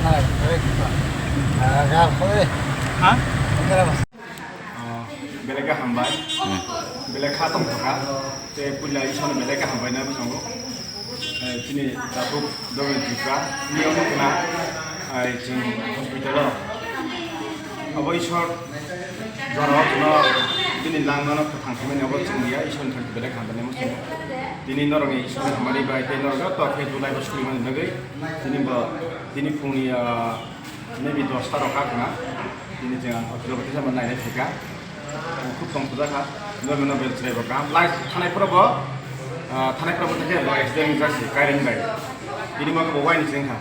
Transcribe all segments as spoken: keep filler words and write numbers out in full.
Ah, belai khe hambai. Hmm. Belai kha tongthokha. Tei puila Isorno belai khe hambai na bwskango. Eh, chini tabuk Dogen Tripura, ni omo khna, ai, chwng hospital-o. Abo Isor jorao chwngno bini langmano kwthang khaimani abo chwng ya, Isorni thani belai khe hambai na bwskango. Tini norokni Isorni hamari bai tei norok joto khe dulai bo suri mani bagwi. Tini bo, tini phungni, ah, maybe dosta rok kha khna. Tini chwng ang hotel o tisa nainai phaikha. Ang khub tongthokjak kha. Norokno bel chwrai bo kaham. Lai thanai phuru bo, ah, thanai phuru bo thakhe bo accident wngjaksi, current bai. Tini ma bo waini se wngkha.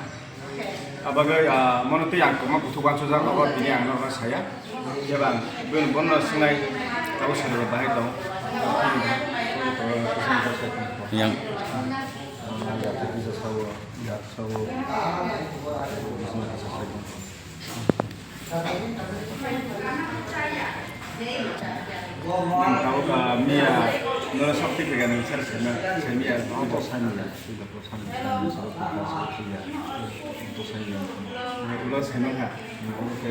Abagwi, ah, mono tei ang kwma kuthuk uansukjak, abo tini ang norokno saya. Jeba ang bini bono swngnai, abo sari bo bahai tong. Yang. Ang tabuk, ah, miya, no, sakti pegani sar sena, semiya, no, to sanya, sila to sanya, sanya, sila to sanya, sanya, to sanya. Ulo sena kha. Oke,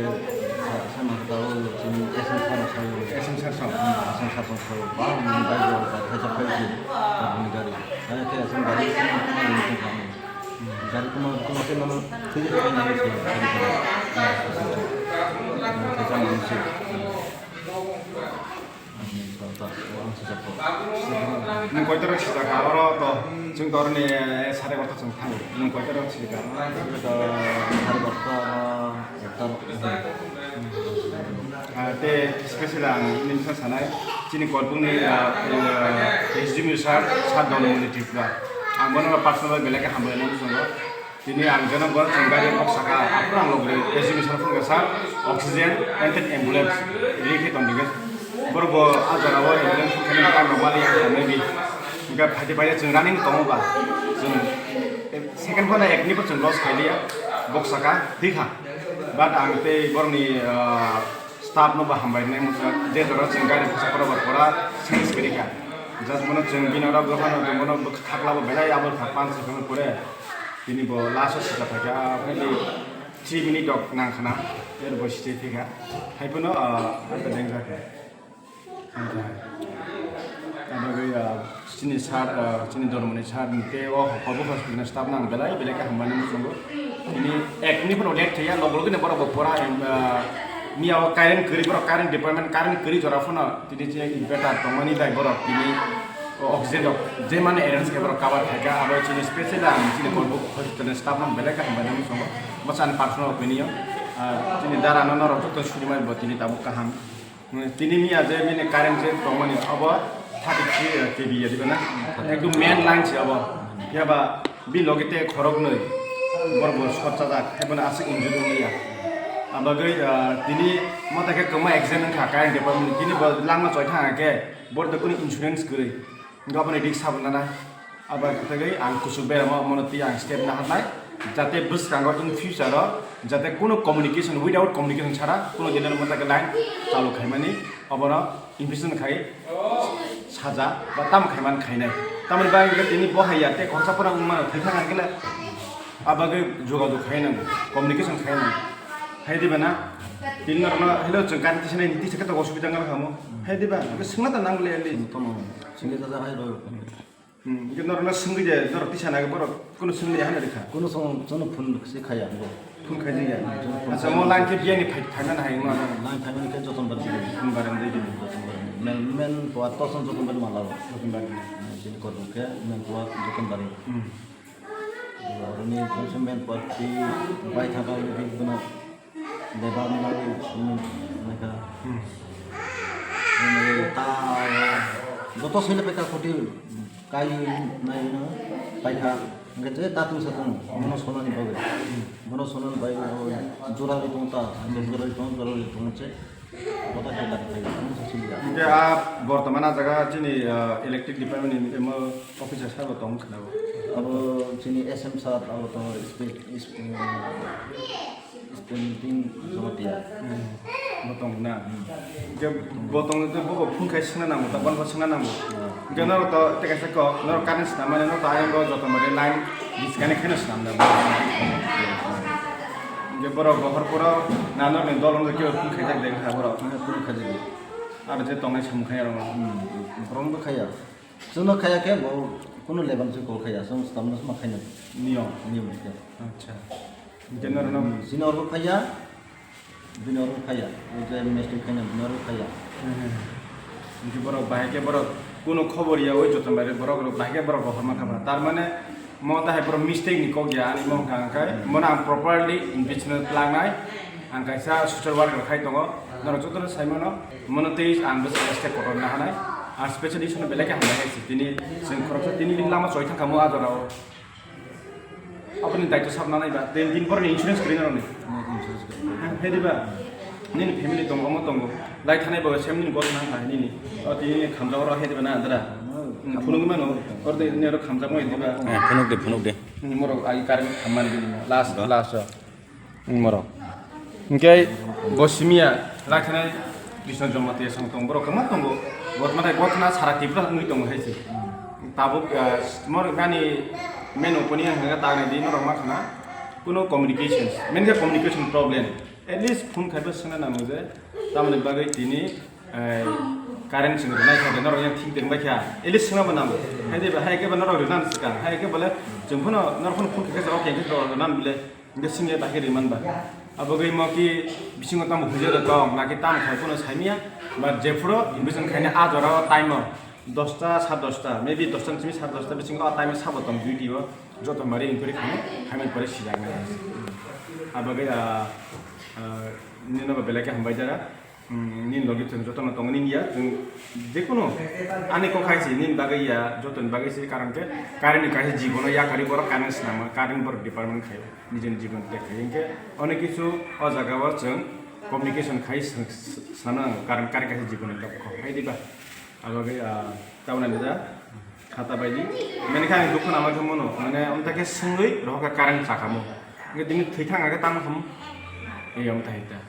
sa-, sama tahu, sini S M sar sar. S M sar sar. Hmm, S M sar sar sar. Ba, ini baik, ba, ba, kaca, kaca. Ba, ini gari. Saya ke S M gari, sini, sini, sini, sini. Gari kuma, kuma ke nama tujuh kali naik sih, sini, sini. Kaca manusia. Nwng koitor sijak kha oro to, chwng to oroni sare gorta chwng thango. Nwng koitor sijak kha? Sare gorta, ekta. Ah, tei special ang nini bwsa sanai, chini Korbukni, ah, ah, S D M sir, sir Dolmoni Tripura. Ang bono personal belai khe hambai nang chwngo. Tini ang jono bo chwng gari kok saka, aphuru ang logri S D M sir phone kha, "Sir, oxygen and then ambulance ri khe tong dingkhe." Borok bo a jora o ambulance phone khe nang time rok mali ang maybe. Hingkhe phaidi phaidi chwng running tongo ba. Chwng second phone ekni bo chwng loss khai liya. Bok saka thwi kha. But ang tei borokni, ah, staff no bo hambai nai mungsa. Je jora chwng gari kok saka borok bo pora sense kwrwi kha. Just bono chwng bini oro dophano chwng bono bwkha khakla bo belai abo kha panch second pore. Tini bo last o sika phaikha, ah, maybe three minute rok nang khna, er bo sitei thika. Hai phano, ah, ata deng jakha. Ang kha. Abo bai, ah, chini sir, ah, chini Dormoni sir ni tei o Korbuk hospital ni staff nang belai, belai khe hambai nang muchungo. Tini ek minute phano late thaya, log log ni borok bo pora, em, ah, miya o current kwrwi, borok current department, current kwrwi jora phano tini chini inverter tongmani bai borok tini O oxygen rok je mane arrange khe borok cover khaikha, abo chini special ang chini Korbuk hospital ni staff rok belai khe hambai nang muchungo. Bwsani personal opinion, ah, chini dara no norok joto suri mani bo tini tabuk kaham. Tini miya je bini current je tongmani abo thirty three K V ya diba na? Ekdom main line se abo. Phiya ba bini loge tei khorok nwi borok bo short chajak, hai bono aswk injured wngya. Abagwi, ah, tini mota khe kwma accident wngkha current department ni, tini bo langma choi thang khe borok tei kunu insurance kwrwi. Hingke aboni risk sabo nanai. Abo khe tei ang kuchuk beramo mono twi ang step naharnai, jate bwskango in future o jate kuno communication, without communication sara kuno din mono line chalu khaimani, obono investigation khai saja ba tam khaiman khainai. Tamoni bagwi hingke tini bo hai ya tei khoroksa phano wngmano thwi thang khe le, abagwi jogajog khai nango, communication khai nango. Hai diba na? Tini norokno hello chwng current tisa nai tisa khe to osubida wngkha mo. Hai diba? Hingke swngna ta nang le ali. Singke jaga hai rw. Hmm, hingke norokno swngwi de, norok tisa nai borok kuno swngli ya hwnwi rwkha. Kuno song, sono phone se khaya bo. Phone khai jingya. Acha, mo line khe biyani phai, phaimani hai ma. Line phaimani khe joton bar jigini. Joton bar jigini. Joton bar. Men, men power to son joton bar malao. Joton bar. Chini Korbuk khe men power joton bar. Hmm. Oroni function men party bai thaka ui big bana deba mila ui sumi meka. Hmm. Ini ta joto sile peka koti kai nai na paikha. Nggak jadi tatu satu. Mono sonani bagai. Mono sonani bagai jora di tong ta, jora di tong, jora di tong che. Hingke a bortoman a jaga chini, ah, electric department ni M O officer sabo tong khna bo. Abo chini S M sir abo tongo, spe-, spe-, spending Jamatia. Hmm. Bo tong na. Hmm. Hingke bo tong, bo bo phone khai swngna nango, ta bono swngna nango. Hmm. Hingke norok to tei kaisa kok, norok current swnam mani, norok to ayang bo joto mari line disconnect khaino swnam da. Borok Gohorpuro nanokni dol wngkha, kebo phone khaijak de wngkha borok. Phone khaijak de. Aro je tongnai samung khaiya rokno. Hmm, borokno bo khaiya. Chwngno khaiya khe bo kuno level se call khaiya. Chwng swtamno ma khaina. Niyom. Niyom khe. Acha. Hingke norokno. Hmm, chini oro phaiya. Bini oro phaiya. O je mistake khaina bini oro phaiya. Hmm. Hingke borok bahai khe borok kuno khobor ya, oi joto bai borok rok bahai khe borok rohorma kha ba. Tar mane mo ta hai borok mistake ni kok ya ani mo hwnkha hwnkhe mo ang properly investment plangnai. Ang kaisa social worker khai tongo. Norok joto no sai mano. Mono tei ang bwsa step kotor na hanai. Ang special issue no belai khe hambai hai si. Tini chwng khoroksa tini lama choi thang kha mo a jora o. Aboni daitw sab nanai ba, tei din porni insurance kwrwi narwkni. Insurance kwrwi. Hai diba? Nini family tongo, omo tongo. Lai thanai bo sem nini gor nang hai nini. O tini khamjak oro hai diba na andra. Hmm, phunuk mano. Or de ne oro khamjak mo diba? Eh, phunuk de, phunuk de. Hmm, morok ai current khamman bini. Last, last. Morok. Hingke bo simiya lai thanai Biswanath Jamatia song tong borok kwbangma tongo. Botma tai botma sara Tripura wngwi tongo hai se. Tabuk, ah, mor nani main opinion hwnga ta nai di norok ma khana kuno communication. Main khe communication problem. At least phone khaibo swngna nango je tamoni bagwi tini, eh, current chwng rwnai kha de norok yang thik tong bai kha. At least swngna bo nango. Hai de ba hai khe ba norok rwnan swkang. Hai khe bole chwng phano norok phano phone khe khe jawab khe khe rwnan bile. Hingke singya bahai rimani ba. Abo gwi mo ki bisingo tamo hujai rok tong, naki tamo khai phano saimya, ba jephuru investment khaina a jora o time o dosta, sat dosta, maybe dosta ni simi sat dosta bisingo o time o sabo tong duty o, joto mari inquiry khamu, khaimani pore sijaknai. Abo gwi, ah, ah, nino ba belai khe hambai jara. Hmm, nini logi chwng jotono tongo nini ya, chwng jekunu ani kok hai se nini bagwi ya, jotoni bagwi se, karon khe current ni kaisa jibono yakarwi borok current swnama, current borok department khai nijeni jibon tei khai. Hinkhe onek kisu o jaga o chwng communication khai sw-, sw-, swnam nango, karon current kaisa jiboni kok hai diba? Abo khe, ah, tabona nida khata baidi. Mane khe ang dukhu nama khe mono, mane amta khe swngwi rohor khe current chakamo. Hinkhe tini thwi thang khe tamo khamu. Ei amta hai ta.